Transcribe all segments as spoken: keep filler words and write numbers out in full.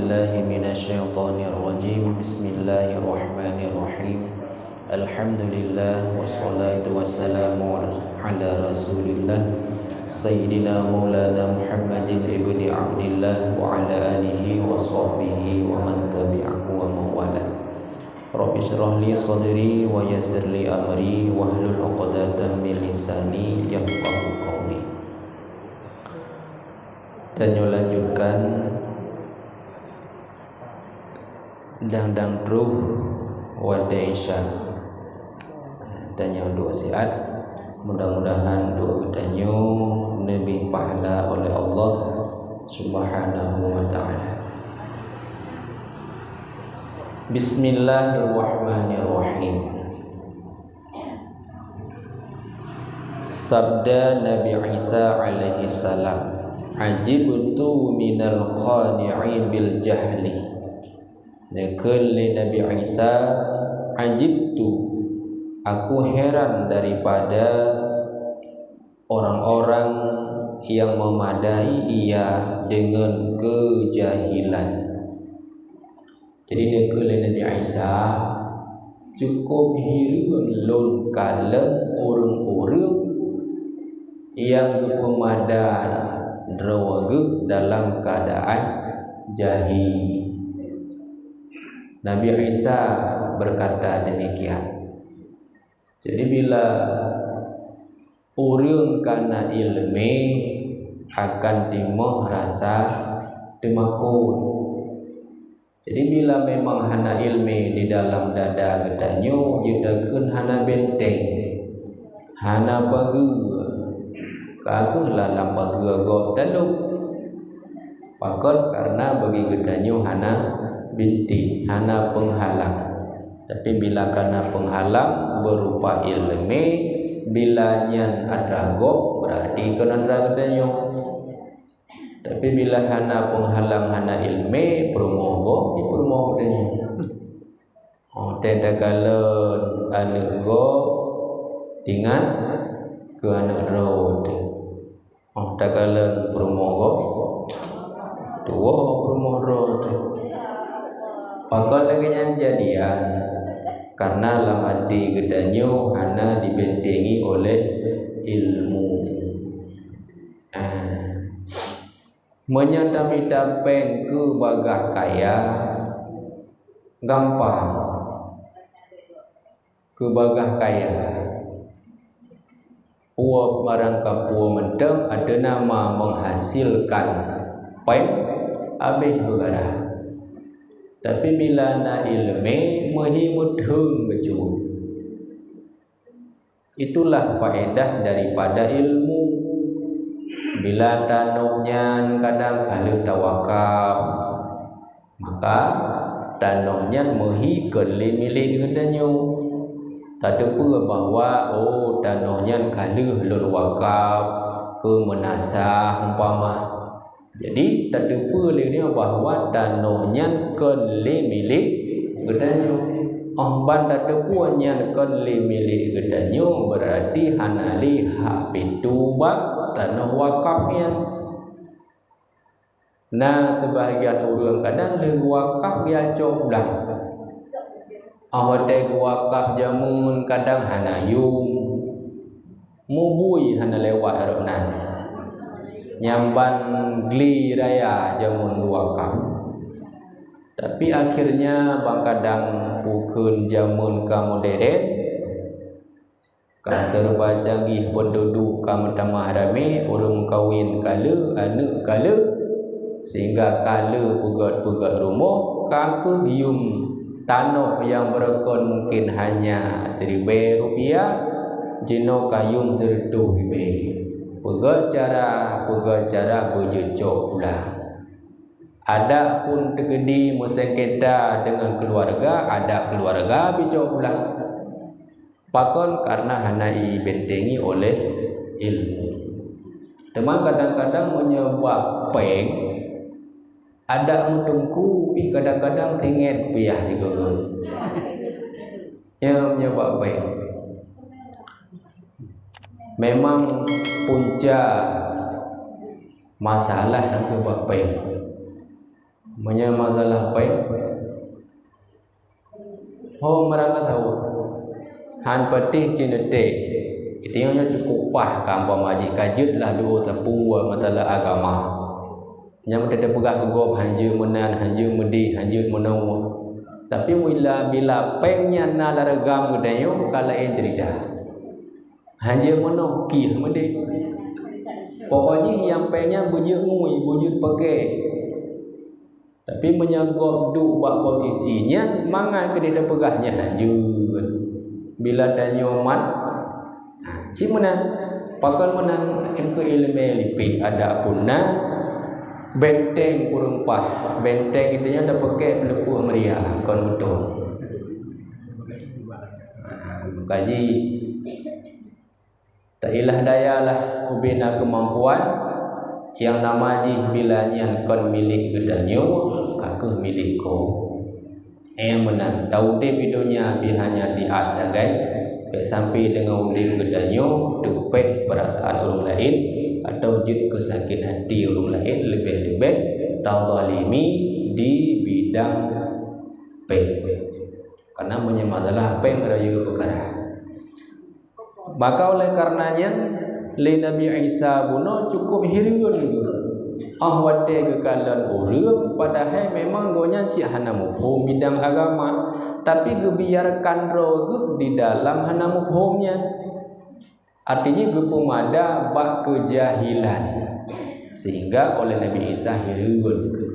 Billahi minasyaitonirrajim. Bismillahirrahmanirrahim. Alhamdulillah, wassalatu wassalamu ala Rasulillah, Sayyidina Maulana Muhammadin ibni Abdillah wa ala alihi wa sahbihi wa man tabi'ahu wa mawala. Rabbi syrah li sadri wa yassir li amri wahlul uqdatan min lisani yafqahu qawli. Dan nyoe lanjutkan dang-dang troh watée Isya. Tanyoe duek siat, mudah-mudahan duek geutanyoe neubri pahala oleh Allah Subhanahu wa Ta'ala. Bismillahirrahmanirrahim. Sabda Nabi Isa alaihi salam, "Ajibtu minal qani'i bil jahli." Neukheun lé Nabi Isa, "Ajibtu, aku heran daripada orang-orang yang memadai ia dengan kejahilan." Jadi, neukheun lé Nabi Isa, "Cukup hireuen lôn kalon ureuëng-ureuëng nyang geupeumada droe geuh dalam keuadaan jahé." Nabi Isa berkata demikian. Jadi, bila ureuëng ka na iéleumé akan timoh rasa teumakot. Jadi, bila memang hana iéleumé di dalam dada geutanyoe, jeuet takheun hana benteng, hana pageue, ka kheueh lam pageue gob talop. Pakon? Karena bagi geutanyoe hana bintéh, hana peunghalang. Tapi bila ka na peunghalang berupa iéleumé, bila nyan atra gob, berarti kon atra geutanyoe. Tapi bila hana peunghalang, hana iéleumé, peurumoh gob, di peurumoh geutanyoe. Oh, teuh takalon aneuëk gob, tingat keu aneuëk droe teuh. Oh, takalon peurumoh gob, tuwoe peurumoh droe teuh. Pakon lagée nyan jadian? Karena lam até geutanyoe hana dibentengi oleh ilmu. Ah. Meunyoe tamita péng keu bagah kaya, gampang. Keu bagah kaya, puwoe barang ka puwoe mantong, ateueh nama menghasilkan péng, habéh beugara. Tapi bila na iéleumé, meuhi meutheun bacut. Itulah faedah daripada ilmu. Bila tanoh nyan kadang ka lheueh tawakaf, maka tanoh nyan meuhi kon lé milék geutanyoe. Tateupeue bahwa, oh, tanoh nyan ka lheueh lôn wakaf keu meunasah umpama. Jadi, tateupeue lé nyoe bahwa tanoh nyan kon lé milék geutanyoe. Óh ban tateupeue nyan kon lé milék geutanyoe, beurati hana lé hak pintoe bak tanoh wakaf nyan. Na seubahagian ureuëng kadang lheueh wakaf geuyue cok pulang. Óh watée geuwakaf jameun kadang hana yum, mubui hana lewat rot nan. Nyang ban gli raya jameun geuwakaf. Tapi akhirnya bang kadang pukon jameun ka moderen, ka serba canggih, penduduk ka meutamah ramé, ureuëng meukawen ka le, aneuëk ka le, sehingga ka le peugét-peugét rumoh, ka kheueh yum tanoh nyang beureukoh mungken hanya siribée rupiah, jinoe ka yum sireutôh ribée. Peugét cara, peugét cara beujeuet cok pulang. Adak pun teukeudi meusengketa deungon keuluwarga, adak keuluwarga pih cok pulang. Pakon? Karena hana ibentengi oleh ilmu. Teuma kadang-kadang meunyoe bak péng, adak meuteungku pih kadang-kadang singet piah jigoe. Nyan meunyoe bak péng. Memang punca masalah nyang keu bak péng. Meunyoe masalah péng, ho meurangkasoe, han patéh cit neutek. Geutanyoe nyoe cukôp paih ka umpama jih ka jeuet lah duek sapeue masalah agama. Nyang teupeugah keu gob hanjeuet meunan, hanjeuet meudeh, hanjeuet meunoe. Tapi bila, bila péng nyan na lam reugam geutanyoe, ka laén ceurita. Hanjeuet meunoe, kieh meudeh. Pokok jih nyang péng nyan beujeuet ngui, beujeuet peuke. Tapi meunyoe gob duek bak posisi nyan, mangat keudeh teupeugah nyan hanjeuet. Bila tanyoe mat, ha, cit meunan. Pakon meunan, engkeu iéleumé lipéh adak pun na, benteng ureuëng paih, benteng geutanyoe tapeuke peuleupuk meuria, kon beutôi. Ha, meukaji. Tailah daya lah ubena keumampuan, nyang nama jih bila nyan kon milék geutanyoe, ka kheueh milék gob. Eh, meunan, taudeb di donya pih hanya siat sagai, bék sampai deungon udeb geutanyoe teupeh peurasaan ureuëng laén, atawa jeuet keu sakét hati ureuëng laén, leubeh-leubeh tazalimi di bidang péng. Karena meunyoe masalah péng rayeuk peukara. Maka oleh karena nyan, lé Nabi Isa bunoe cukup hireuen geuh. Óh watée geukalon ureuëng, padahai memang gobnyan cit hana muphom bidang agama, tapi geubiarkan droe geuh di dalam hana muphom nyan. Arti jih geupeumada bak keujahilan, sehingga oleh Nabi Isa hireuen geuh.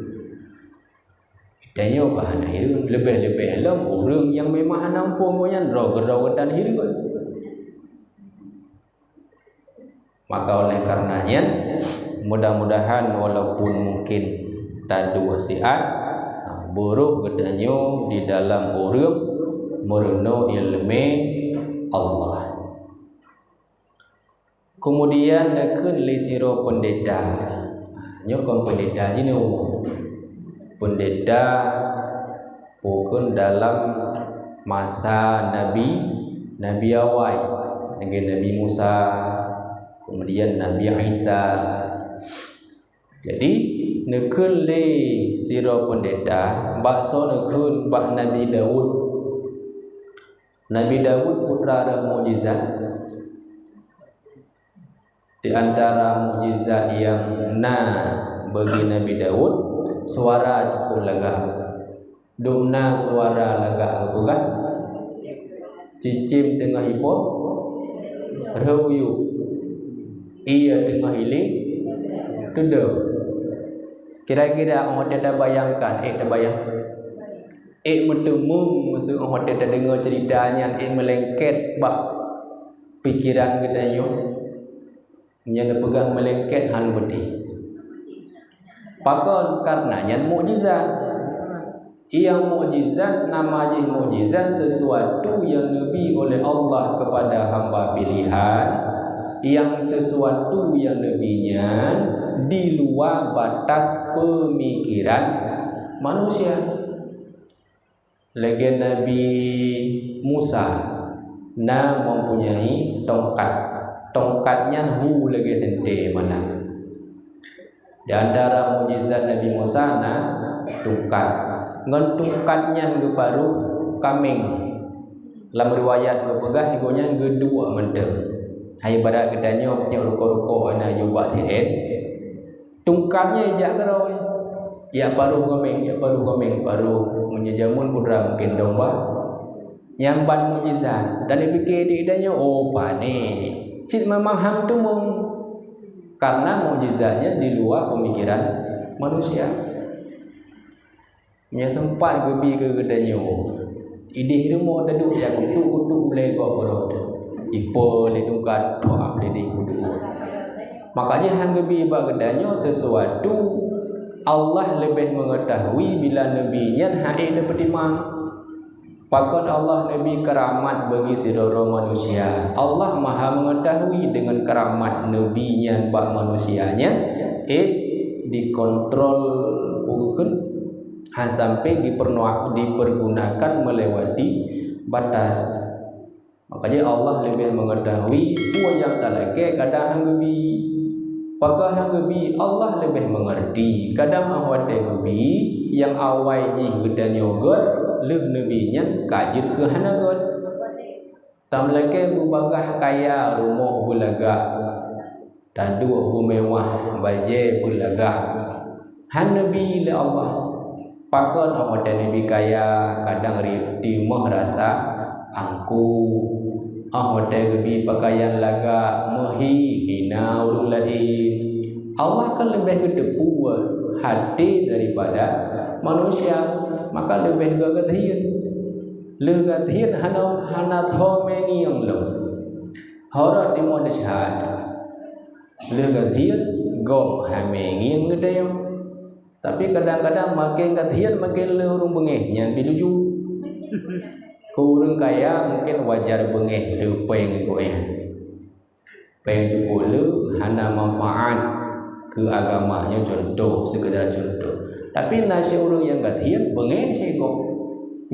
Tanyoe ka hana hireuen, leubeh-leubeh lom ureuëng nyang memang hana muphom gobnyan droe keudroe dan hireuen. Maka oleh karena nyan, mudah-mudahan walaupun mungkin tadua siat, ha, beurôh geutanyoe di dalam ureuëng meurunoe iéleumé Allah. Keumudian neukheun lé sidroe peundeta. Nyoe kon peundeta jinoe. Peundeta pokon dalam masa nabi, nabi awai, lagée Nabi Musa, keumudian Nabi Isa. Jadi, neukheun lé sidroe peundeta, bak soe neukheun, bak Nabi Daud. Nabi Daud putra rhah mukjizat. Di antara mukjizat nyang na bagi Nabi Daud, suara cukup lagak. Dum na suara lagak geupeugah, cicém teungoh ipo, rhah u yup, ié teungoh ilé, teudong. Kira-kira óh watée tabayangkan, ék tabayang, ék meuteumeung, meuseu óh watée tadeungoe ceurita nyan, ék meulengket bak pikeran geutanyoe. Nyan neupeugah meulengket hana beutôi. Pakon? Kareuna nyan mukjizat. Nyang mukjizat, nama jih mukjizat, sesuatu nyang neubi oleh Allah kepada hamba pilihan, nyang sesuatu nyang neubi nyan di luwa batas peumikiran manusia. Lagée Nabi Musa na mempunyai tongkat. Tongkat nyan hu lagée teuntée malam. Di antara mukjizat Nabi Musa na tungkat. Ngon tungkat nyan geuparoh kaméng. Lam riwayat geupeugah, gobnyan geuduek mantong. Hai ibarat geutanyoe peunyok ruko-ruko na yue bak sirék. Tungkat nyan jak keudroe. Jak paroh kaméng, jak paroh kaméng, paroh. Meunyoe jameun peue teuma mungken domba. Nyan ban mukjizat. Dan dipike di geutanyoe, oh, pane. Cit memang han teumeung. Karena mukjizat nyan di luwa peumikiran manusia. Nyan teumpat geubi keu geutanyoe. Idéh rumoh taduek jak kutuk-kutuk mulai gob rot. Ipo lé tungkat, tuah lé deh kutuk. Makanya han geubi bak geutanyoe sesuatu Allah leubeh meungeutahui bila neubi nyan han ék neupeutimang. Pakon Allah neubi keuramat bagi sidroe manusia? Allah Maha Meungeutahui deungon keuramat neubi nyan bak manusia nyan, ék dikontrol, bukon, han sampai dipernu-, dipergunakan melewati batas. Makanya Allah leubeh meungeutahui peue nyang talakée kadang han geubi. Pakon han geubi? Allah leubeh meungeurti. Kadang 'oh watèe geubi, nyang awai jih geutanyoe göt, lheueh neubi nyan ka jeuet keu hana göt. Tameulakèe beubagaih kaya, rumoh beulagak, taduek beumeuwah, bajèe beulagak, han neubi lé Allah. Pakon 'oh watèe neubi kaya, kadang ri-, timoh rasa angku. 'Oh watèe geubi peukayan lagak, meuhi, hina ureueng laén. Allah kan leubeh geuteupeue até daripada manusia, maka leubeh geuh geutheun. Lheueh geutheun hana, hana tho mè ngieng lom. Horot timoh deusyat. Lheueh geutheun gob hamé ngieng geutanyoe. Tapi kadang-kadang maken geutheun maken lé ureueng beungéh, nyan pih lucu. Keu ureueng kaya mungken wajar beungéh lé péng gobnyan. Péng cukôp le hana manfaat keu agama, nyoe cuntoh, seukeudar cuntoh. Tapi na syedara ureueng nyang geutheun beungéh syedara.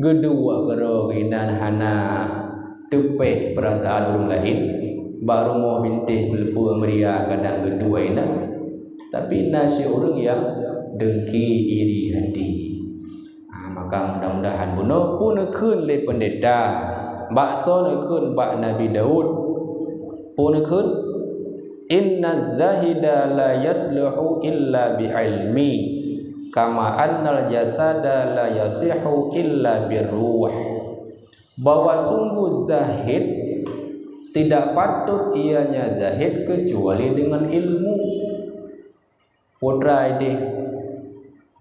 Geuduek keudroe inan hana teupéh peurasaan ureueng laén, bak rumoh bintéh peuleupeue meuria kadang geuduek inan. Tapi na syedara ureueng nyang dengki, iri hati. Ah, maka mudah-mudahan bunoe peue neukheun lé peundeta, bak soe neukheun, bak Nabi Daud. Peue neukheun, "Inna zahida la yasluhu illa bi ilmi, kama annal jasada la yasihu illa bir ruh." Bahwa sungguh zahid tidak patut ianya zahid kecuali dengan ilmu. Putra idéh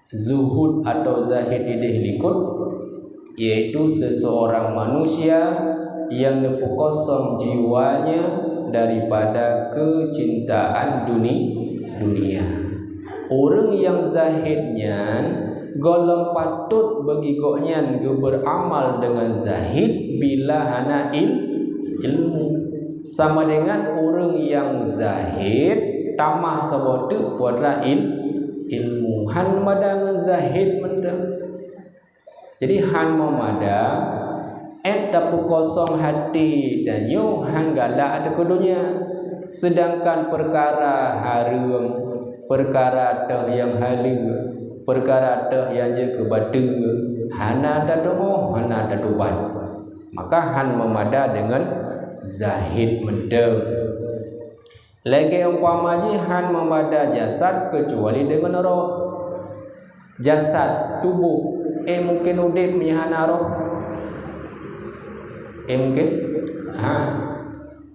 zuhud atau zahid idéh likot, yaitu seseorang manusia yang neupeukosong jiwanya daripada kecintaan duni-, dunia. Ureueng nyang zahid nyan gohlom patôt bagi gobnyan geubeuramal deungon zahid bila hana il-, ilmu. Sama dengan ureueng nyang zahid tamah saboh teuk putra il-, ilmu. Han mada ngon zahid mantong. Jadi, han meumada, ék tapeukosong até tanyoe han galak ateueh keu donya. Seudangkan peukara hareuem, peukara teuh nyang haleue, peukara teuh nyang jeuet keu bateu, hana tatu'oh, hana tatubat. Maka han meumada deungon zahid mantong. Lagèe umpama jih han meumada jasad keucuali deungon roh. Jasad, tuboh, ék mungken udép meunyo hana roh? Ék mungken? Ha.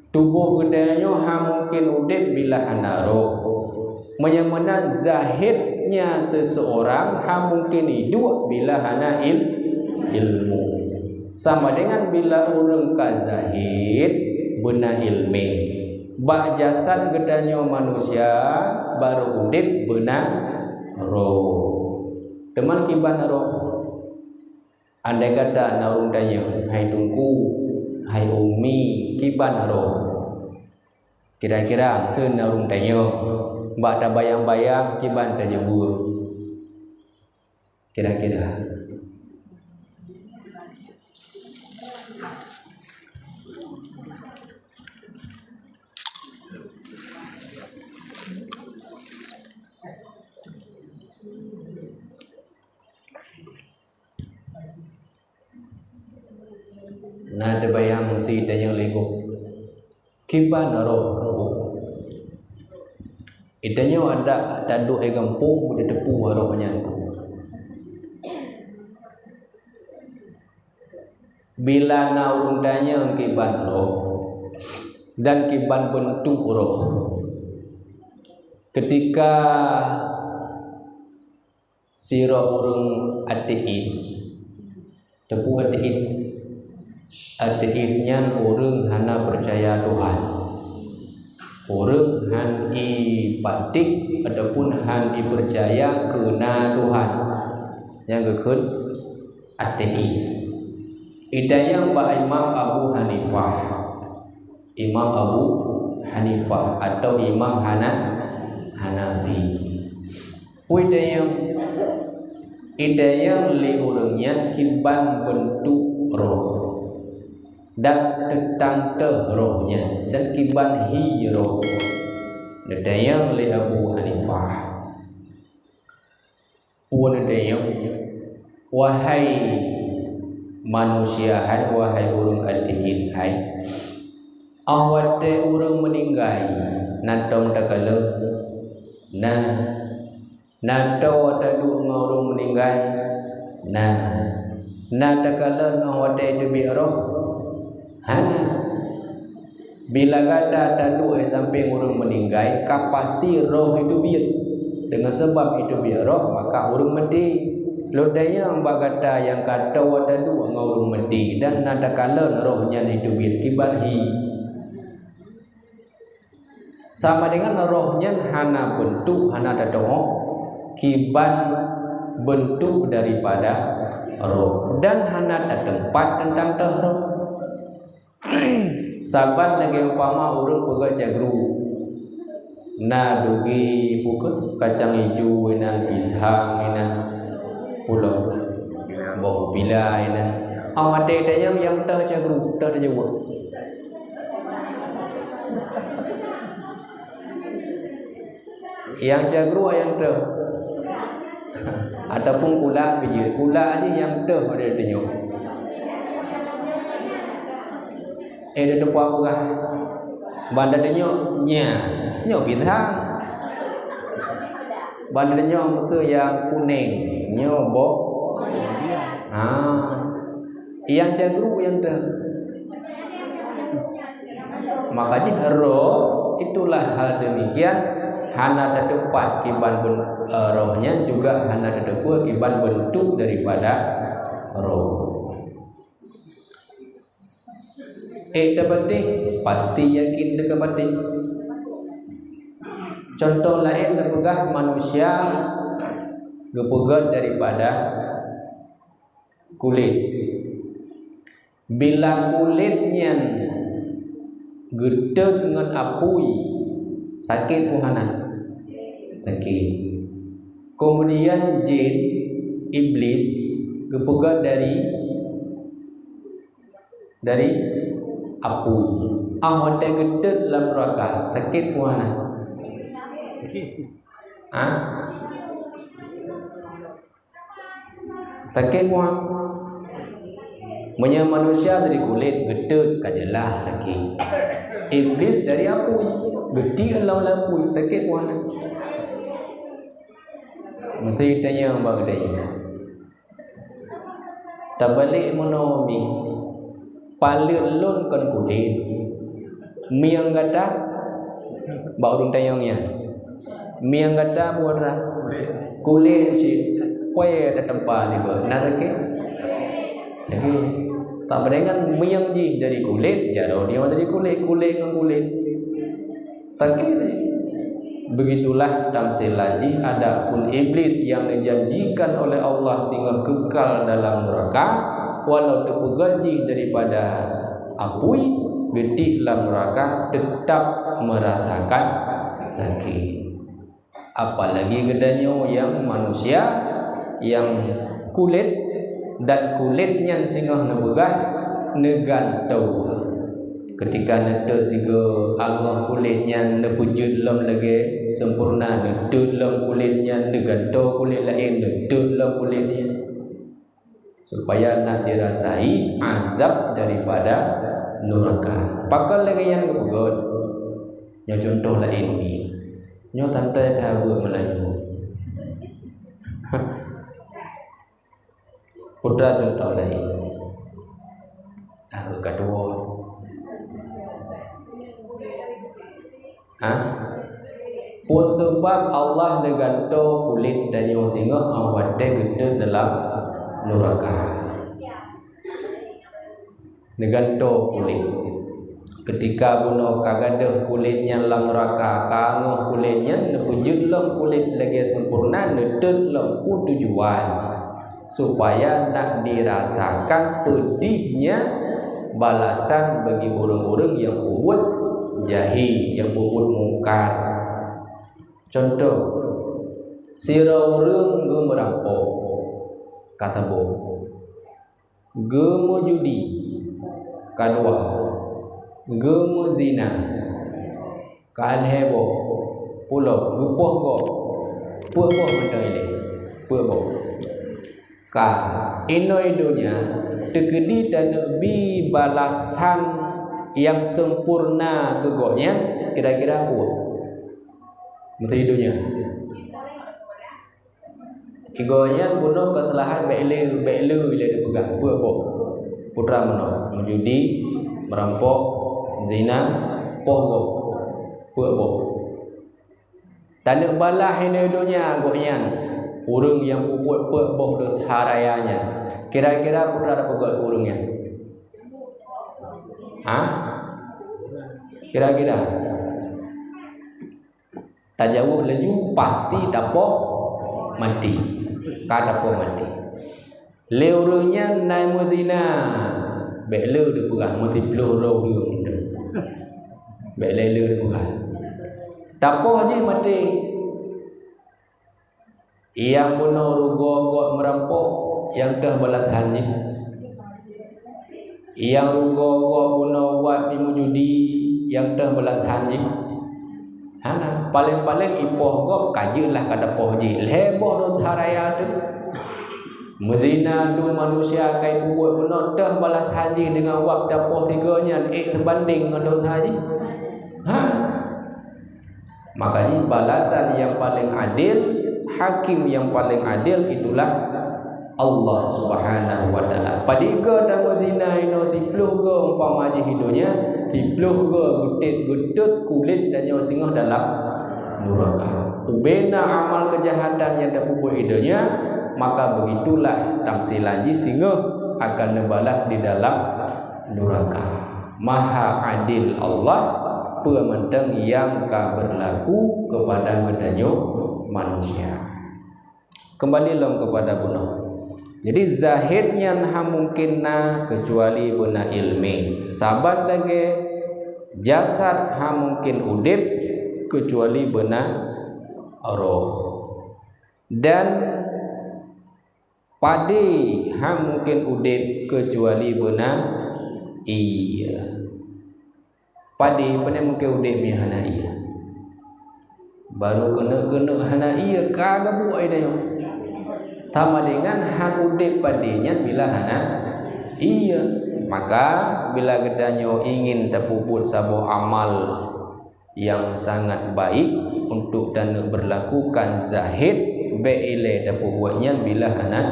Tuboh geutanyoe han mungken udép bila hana roh. Meunyo meunan zahidnya seseorang han mungken iduek bila hana il-, ilmu. Sama dengan bila ureueng ka zahid, beuna ileumèe. Bak jasad geutanyoe manusia barô udép beuna roh. Teuma kiban roh? Andai kata na ureueng tanyong, "Hai Teungku, hai Umi, kiban roh?" Kira-kira miseue na ureueng tanyong, bak tabayang-bayang kiban tajaweueb. Kira-kira. Na teubayang si tanyong lé gob. Kiban roh? Geutanyoe adak taduek di gampông, beuteupeu roh nyan. Bila na ureueng tanyong kiban roh dan kiban beuntuk roh, keutika sidroe ureueng ateis. Teupeu ateis? Ateis nyan ureueng hana peucaya Tuhan. Ureueng han ipatéh ataupun han ipeucaya keu na Tuhan. Nyan geukheun ateis. Itanyong bak Imam Abu Hanifah. Imam Abu Hanifah atau Imam Hana-, Hanafi. Peue itanyong? Itanyong lé ureueng nyan kiban beuntuk roh, dan teuntang teuh roh nyan, dan kiban hi roh. Neutanyong lé Abu Hanifah, peue neutanyong, "Wahai manusia hai, wahai ureuëng ateis hai, 'oh watée ureuëng meuninggai, na tom takalon?" Nah, Na tô taduek ngon ureuëng meuninggai? Na. Na takalon 'oh watée teubiet roh? Hana. Bila gata taduek di sampéng ureuëng meuninggai, ka pasti roh iteubiet. Deungon sabab iteubiet roh, maka ureuëng maté. Lôn tanyong bak gata nyang ka tô taduek ngon ureuëng maté dan na takalon roh nyan iteubiet, kiban hi? Sama dengan roh nyan hana beuntuk, hana tateu'oh kiban beuntuk daripada roh, dan hana tateumpat teuntang teuh roh. Saban lagée umpama ureuëng peugét cagru, na dugi pukon kacang ijo inan, pisang inan, pulo, boh pila inan. Awai watée tanyong nyang teuh cagru, teuh tajaweueb. Nyang cagru nyang teuh. Ataupun kulak bijéh, kulak jih nyang teuh pada teunyoe. Eh, dah teupeu peugah. Ban dah teunyoe, nya, nyoe pisang. Ban dah teunyoe meuke nyang kunéng, nyoe boh. Ha. Nyang cagru nyang teuh. Maka jih roh, itulah hal demikian, hana tateupat kiban ben-, eh, roh nyan juga hana tateupeue kiban beuntuk daripada roh. Eh, tapatéh, pasti yakin teuka patéh. Contoh laén tapeugah manusia geupeugét daripada kulét. Bila kulét nyan geutot ngon apui, sakét peue hana? Sakét. Kemudian jin, iblis, geupeugét dari, dari apui. Ah, watée geutot lam nuraka, sakét peue hana? Ah? Sakét peue? Meunyoe manusia dari kulét, geutot ka jeulaih sakét. Iblis dari apui, geutiek lam apui, sakét peue hana? Meusti tanyong bak geutanyoe. Tabalek meunoe mi, paleuet lôn kon kulét. Mieng gata, bak ureuëng tanyong nyan. Mieng gata buet ra. Kulét cit, pue tatampa nibak. Na sakét? Sakét. Tapi dengan mieng jih dari kulét, jaroe nyoe dari kulét, kulét ngon kulét. Sakét. Begitulah tamsilan jih, adapun iblis yang dijanjikan oleh Allah singoh kekal dalam nuraka, walau teupeugét jih daripada apui, geutiek lam nuraka tetap merasakan sakét. Apalagi geutanyoe nyang manusia, nyang kulét, dan kulét nyan singoh neupeugah neugantoe. Ketika neutot sigoe angoh kulét nyan neupeujeuet lom lagée sempurna, neutot lom kulét nyan, neugantoe kulét laén, neutot lom kulét nyan. Supaya nak dirasai azab daripada nuraka. Pakon lagée nyan geupeugét? Nyoe cuntoh laén mi. Nyoe santai that buet Meulayu. Peue cuntoh laén? Ah, ka tuwoe. Hah? Peue sabab Allah neugantoe kulét tanyoe singoh 'oh watée geutot dalam nuraka? Neugantoe kulét. Ketika bunoe ka gadôh kulét nyan lam nuraka, ka angoh kulét nyan, neupeujeuet lom kulét lagée sempurna, neutot lom. Peue tujuan? Supaya nak dirasakan pedihnya balasan bagi ureuëng-ureuëng nyang peubuet jahé, nyang peubuet mungkar. Cuntoh, sidroe ureuëng geumeurampok, ka saboh, geumeujudi, ka dua, geumeuzina, ka lhée boh, Pulo, geupoh gob. Peuet boh mantong ilée. Peuet boh. Ka, inoe donya, teukeudi taneuk bi balasan nyang sempurna keu gobnyan, kira-kira peue? Meuti donya. Gobnyan bunoe keusalahan bék le, bék le ilée dipeugah, peuet boh. Putra meunoe, meujudi, meurampok, zina, poh gob, peuet boh. Taneuk balaih inoe donya gobnyan, ureuëng nyang peubuet peuet boh desya raya nyan. Kira-kira peue tapeugah keu ureuëng nyan? Hah? Kira-kira. Tajaweueb laju, pasti tapoh maté. Ka tapoh maté. Lé ureuëng nyan na meuzina, bék le dipeugah meusiploh droe ureuëng tu. Bék le, le dipeugah. Tapoh jih maté. Nyang bunoe rugoe gob meurampok, nyang teuh balasan jih. Nyang rugoe gob bunoe wat meujudi, nyang teuh balasan jih. Hana, paléng-paléng ipoh gob ka jeuet lah ka tapoh jih. Lhée boh desya raya teuh. Meuzina dum manusia ka ipeubuet bunoe teuh balasan jih deungon wab tapoh tiga nyan ék seubandéng ngon desya jih. Ha. Maka jih balasan nyang paléng adil, hakim nyang paléng adil itulah Allah Subhanahu wa Taala. Padum goe tameuzina inoe siploh goe umpama jih i donya, siploh goe geutet geutot kulét tanyoe singoh dalam nuraka. Ubena amal keujahatan nyang tapeubuet i donya, maka begitulah tamsilan jih singoh akan neubalah di dalam nuraka. Maha adil Allah, peue mantong nyang ka beurlaku keupada geutanyoe manusia. Keumbali lom keupada bunoe. Jadi, zahid nyan hana mungken na keucuali beuna iéleumé. Saban lagée jasad hana mungken udeb keucuali beuna roh. Dan padé hana mungken udeb keucuali beuna ié. Padé pane mungken udeb meunyo hana ié? Barô keuneuk-keuneuk hana ié ka geubuek ié tanyoe. Sama dengan hana udeb padé nyan bila hana ié. Maka bila geutanyoe ingin tapeubuet saboh amal nyang sangat baik untuk taneuk beurlakukan zahid, bék ilée tapeubuet nyan bila hana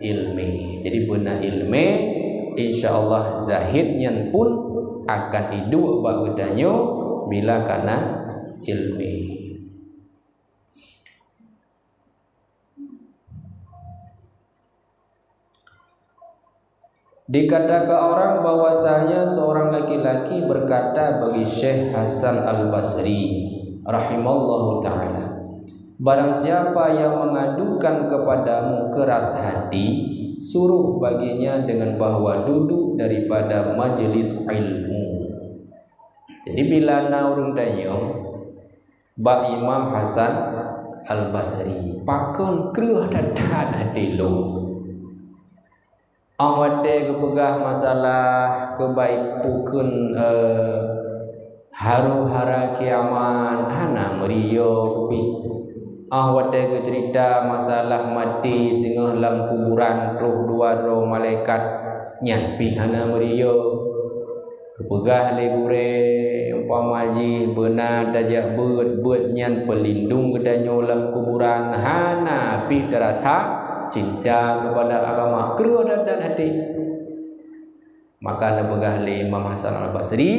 iéleumé. Jadi beuna iéleumé, insya Allah zahid nyan pun akan iduek bak geutanyoe bila kana iéleumé. Dikatakan orang bahwasanya seorang laki-laki berkata bagi Syekh Hasan Al-Basri rahimallahu taala, "Barang siapa yang mengadukan kepadamu keras hati, suruh baginya dengan bahwa duduk daripada majlis ilmu." Jadi bila na ureuëng tanyong bak Imam Hasan Al-Basri, "Pakon kreueh that-that até lôn?" Óh watée geupeugah masalah keubaik pukon, eh, haru hara kiamat, hana meuriyo pih. Óh watée geuceurita masalah maté singoh lam kuburan troh dua droe malaikat, nyan pih hana meuriyo. Geupeugah lé gurée, umpama jih beuna tajak beuet, beuet nyan peulindong geutanyoe lam kuburan, hana pih teurasa cinta keupada agama, kreueh that-that até. Maka neupeugah lé Imam Hasan Al-Basri,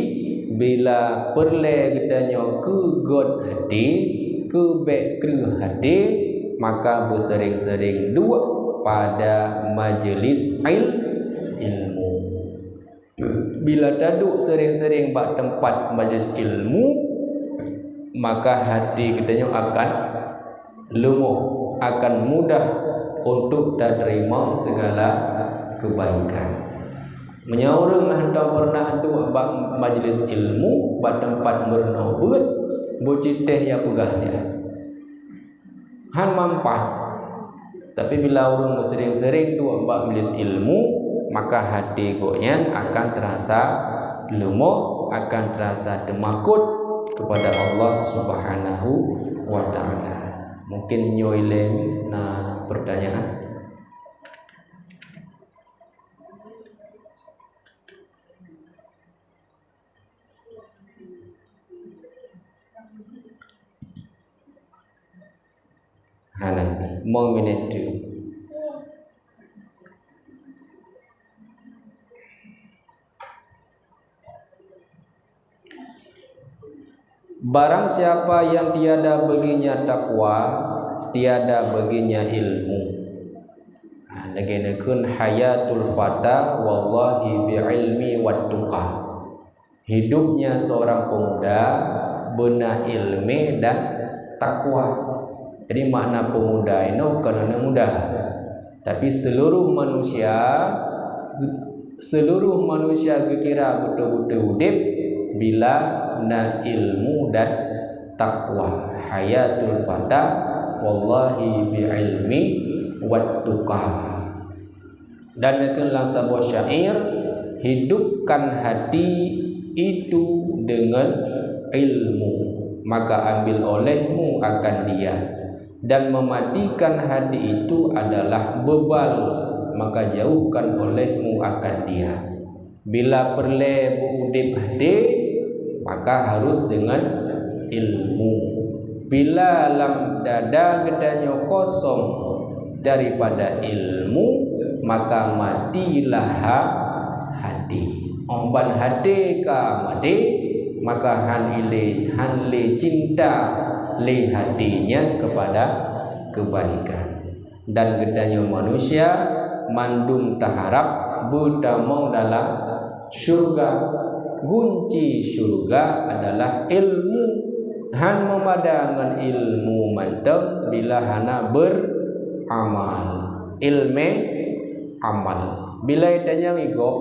bila peureulée geutanyoe keu gét até, keu bék kreueh até, maka beuseuréng-seuréng duek pada majeulis il-, ilmu. Bila taduek seuréng-seuréng bak teumpat majlis ilmu, maka hati geutanyoe akan leumoh, akan mudah untuk tateurimong sigala keubaikan. Meunyoe ureuëng hantom peureunah duek bak majlis ilmu, bak teumpat meurunoe beuet, beucitéh nyang peugah nyan. Han manfaat. Tapi bila ureuëng meuseuréng-seuréng duek bak majlis ilmu, maka hati gobnyan akan teurasa leumoh, akan teurasa teumakot, kepada Allah Subhanahu wa Ta'ala. Mungkin nyoe ilée na pertanyaan. Hana, mong minit tu. Barang siapa yang tiada baginya takwa, tiada baginya ilmu. Ha, lagée neukheun hayatul fata wallahi bi ilmi wat tuqa. Hidupnya seorang pemuda beuna ilmu dan takwa. Jadi makna pemuda inoe bukan aneuk muda. Tapi seluruh manusia, seluruh manusia geukira beutôi-beutôi udeb bila na ilmu dan takwa. Hayatul fata wallahi bi ilmi wat tuqa. Dan neukheun lam saboh syair, hidupkan hati itu dengan ilmu, maka ambil olehmu akan dia, dan mematikan hati itu adalah bebal, maka jauhkan olehmu akan dia. Bila peureulée beuudeb hati, maka harus dengan ilmu. Bila lam dada geutanyoe kosong daripada ilmu, maka matilah ha-, hati. Óh ban hati ka maté, maka han ilé, han lé cinta lé hati nyan kepada kebaikan. Dan geutanyoe manusia mandum taharab beutamong dalam syurga. Gunci syurga adalah ilmu. Han meumada ngon ilmu mantong bila hana beramal. Ilmu amal. Bila itanyong igob,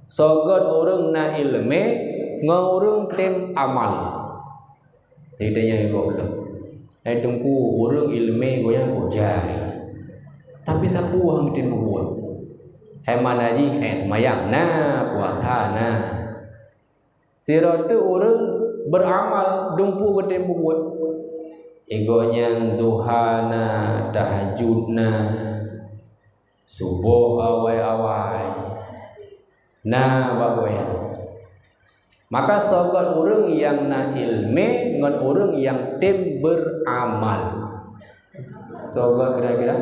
sogot ureuëng na ilmu ngon ureuëng tem amal. Jadi tanyong igob lom. Hai Teungku, ureuëng ilmu goyang kok jai. Tapi sapeue han geutem peubuet. Hai mana jih, eh, seumayang na, puasa na. Sidroe teuk ureuëng beramal dumpeue geutem peubuet. Igoe nyan duha na, tahajud na, suboh awai-awai. Na bak goyang. Maka sogot ureuëng nyang na ilmu ngon ureuëng nyang tem beramal. Sogot kira-kira?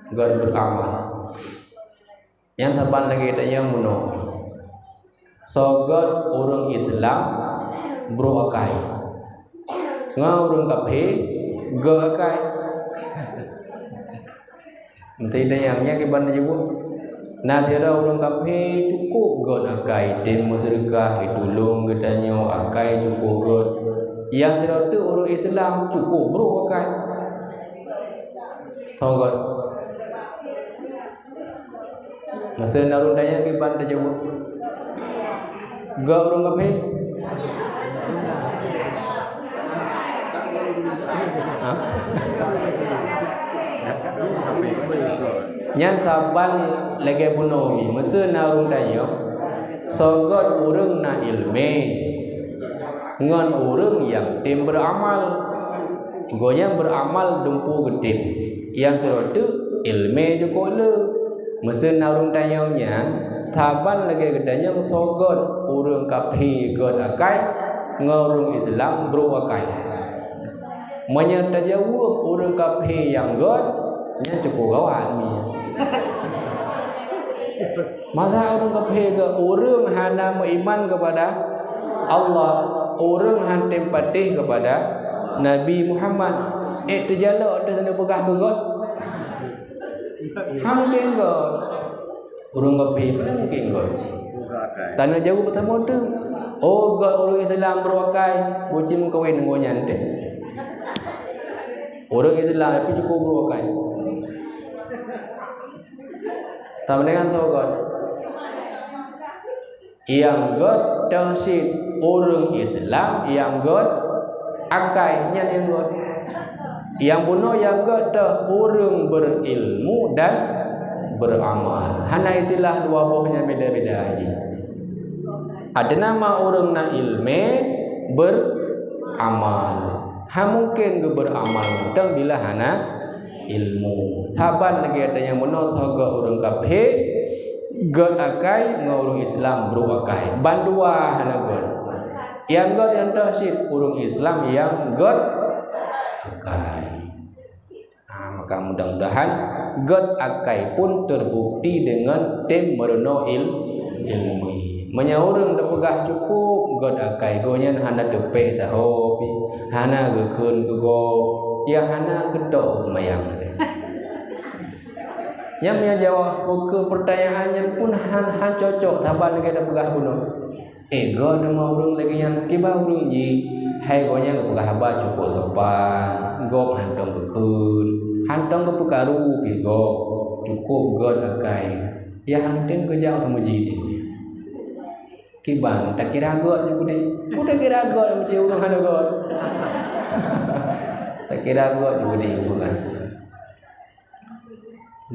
Got beramal. Nyang saban lagée tanyong bunoe. Sogot ureuëng Islam brok akai. Ngon ureuëng kafé gok akai. Meusti tanyong nyan kiban jeuet. Na sidroe ureuëng kafé cukôp got akai, tem meuseudeukah, itulông geutanyoe, akai cukôp got. Nyang sidroe teuk ureuëng Islam cukôp brok akai. Sogot. Masa na ureuëng tanyong kiban tajaweueb. Gok ureuëng kafé? Ha? Nyan saban lagée bunoe mi, masa na ureuëng tanyong, sogot ureuëng na ilmu ngon ureuëng nyang tem beramal. Gobnyan beramal dumpeue geutem, nyang sidroe teuk ilmu cukôp le. Meuseue na ureuëng tanyong nyan, saban lagée geutanyong soe got, ureuëng kafé got akai ngon ureuëng Islam brok akai. Meunyoe tajaweueb ureuëng kafé nyang got, nyan cukôp gawat mi. Masa ureuëng kafé keu ureuëng hana meuiman keupada Allah, ureuëng han tem patéh keupada Nabi Muhammad, ék teujalok teuh keuneuk peugah keu got? Hana mungken got. Ureuëng kafé mana mungken got? Tanoh jaweueb beusama teuh. Oh, got ureuëng Islam brok akai, buci meukawen ngon nyan teuh. Ureuëng Islam tapi cukôp brok akai. Sama dengan soe got? Nyang got teuh cit ureuëng Islam, nyang got akai, nyan nyang got. Nyang bunoe nyang got teuh ureuëng berilmu dan beramal. Hana istilah dua boh nyan beda-beda jih. Artinya ma ureuëng na iéleumé beramal. Hana mungken geuh beramal mantong bila hana ilmu. Saban lagée tanyoe meunoe sagoe ureuëng kafé, gét akai ngon ureuëng Islam brok akai. Bandua hana gét. Nyang gét nyang toh cit ureuëng Islam nyang gét akai. Ah, maka mudah-mudahan gét akai pun terbukti deungon tem meurunoe il-, ilmu. Meunyoe ureuëng teupeugah cukup gét akai, gobnyan hana teupéh saho pih, hana geukheun keu gob, ya hana geutok seumayang. Nyan meunyoe jaweueb keu peurtanyaan nyan pun han, han cocok saban lagée teupeugah bunoe. Eh, gét teuma ureuëng lagée nyan, kiban ureuëng jih, hai gobnyan geupeugah haba cukup sopan, gob hántom geukheun, hántom geupeukaru pih gob, cukup gét akai. Ya hántom geujak u meujid. Kiban, takira gét ju keudeh. Peue takira gét meusti ureuëng hana gét. Takira gét ju keudeh bukan.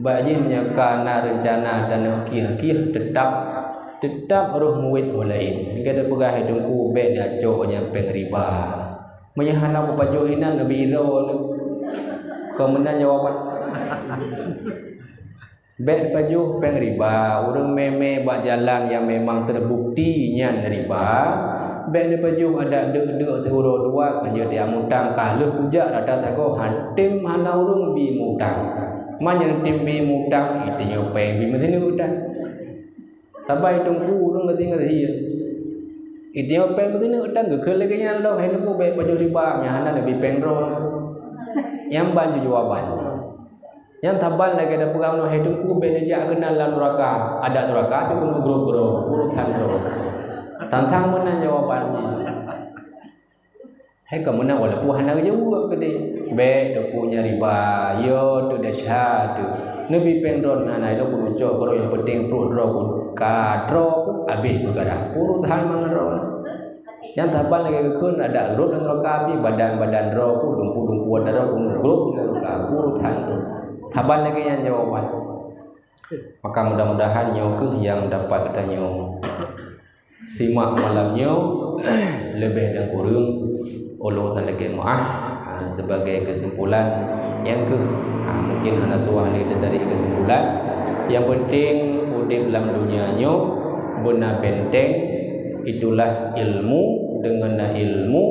Bak jih meunyoe ka na reuncana tanoh kieh-kieh, teutap, teutap roh muet ho laén. Gata peugah hai teungku bék neucok nyang péng riba. Meunyoe hana peupajoh inan neubi droe lé. Kon meunan jawaban. Bék pajoh péng riba, ureuëng mé-mé bak jalan nyang memang teubukti nyan riba, bék neupajoh adak deuk-deuk siuroe dua ka jeuet mutang ka lheueh kujak rata sagoe hántom hana ureuëng bi mutang. Meunyoe tem bi mutang, itanyoe péng bi meusineuk tan. Saban teungku ureuëng geutinggai sihé. Itanyoe péng meusineuk tan geukheun lagée nyan lom, hai teungku bék pajoh riba, nyang hana neubi péng droe. Nyang ban ju jawaban. Nyang saban lagée tapeugah ngon hai teungku bék neujak keunan lam nuraka. Adak nuraka pih keuneuk grob-grob, urusan droe. Tantang meunan jawaban nyan. Hai ka meunan walaupun hana geujaweueb keudeh. Bék teungku nyan riba, yo teu desya teu. Neubi péng droe hana ilo keuneuk cok keudroe nyang penting pruet droe pun ka droe pun habéh beugadah. Urusan mangat droe. Nyang saban lagée geukheun adak rot lam nuraka pih badan-badan droe pun dumpu-dumpu droe pun grob lam nuraka. Urusan droe. Saban lagée nyan jawaban. Maka mudah-mudahan nyoe kheueh nyang dapat geutanyoe simak malam nyoe, leubeh dan kureueng ulôn talakée meuáh. Ha, sebagai kesimpulan nyang kheueh, ha, mungkin hana suah lé teutarek kesimpulan. Nyang penting udeb lam donya nyoe beuna benteng, itulah ilmu. Deungon na ilmu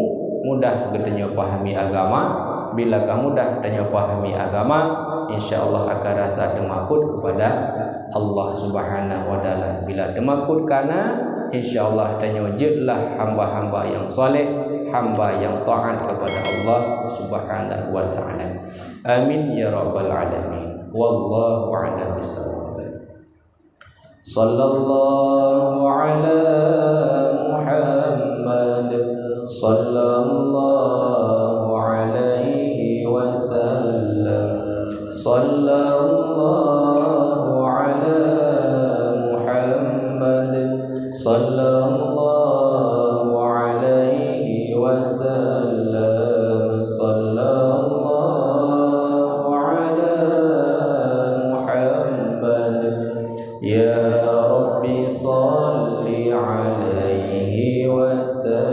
mudah geutanyoe pahami agama. Bila ka mudah tanyoe pahami agama, insya Allah akan rasa teumakot kepada Allah Subhanahu wa Taala. Bila teumakot kana, insya Allah tanyoe jeuetlah hamba-hamba nyang saleh, hamba nyang taat kepada Allah Subhanahu wa Taala. Amin ya rabbal alamin. Wallahu a'lam bishawab. Sallallahu ala Muhammad. Sallallahu alaihi wasallam. Sallallahu ala Muhammad. Sallallahu alaihi wasallam. Sallallahu ala Muhammad. Ya Rabbi salli alaihi wasallam.